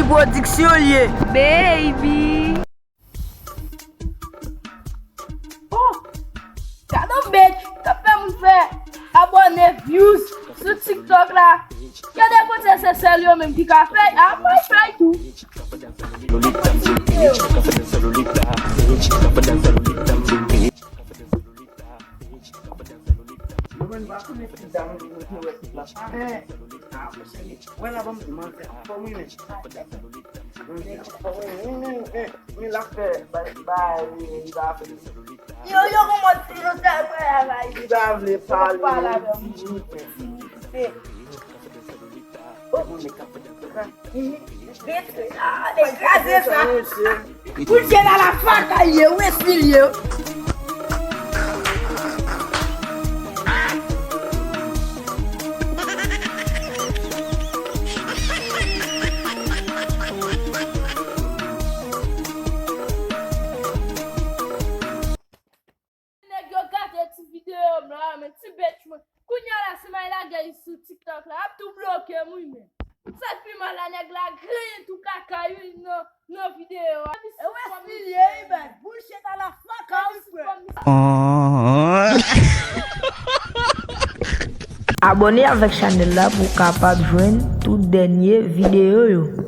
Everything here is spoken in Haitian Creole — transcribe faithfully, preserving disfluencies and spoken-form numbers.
Pwodiksyon l ye. Baby. Oh, gade yon bèt k ap fè moun fè abòne, views sou TikTok la. Gade kote se sèl yo menm ki ka fè, a mwen fè tou. Mwen pa konnen ti dam ki te wè tout la. Wè la, ban m di manzè anfòm wi, men. Manzè anfòm wi, men, men, men, men l ap fè bay, bay, li pa vle. Yo, yo, kòman ti yo sa, wè, a, bay. Li pa vle pale. Pale avè m. Wi, men. Se. Oh. Bon, men k ap fè sa. Kraze sa. Pou l jwe la, la faka ye, Wesley ye. Nèg yo gate ti videyo m la, men ti bèt mwen. Kounya la, si m al lage l sou TikTok la, y ap tou bloke m, wi, men. Sa k pi mal la, nèg la griyen tou kaka, wi, nan, nan videyo a. E wè si l ye, wi, men. Bullshit a la faka, wi, frè. Abòne avèk chanèl la pou w kapab jwenn tout dènye videyo yo.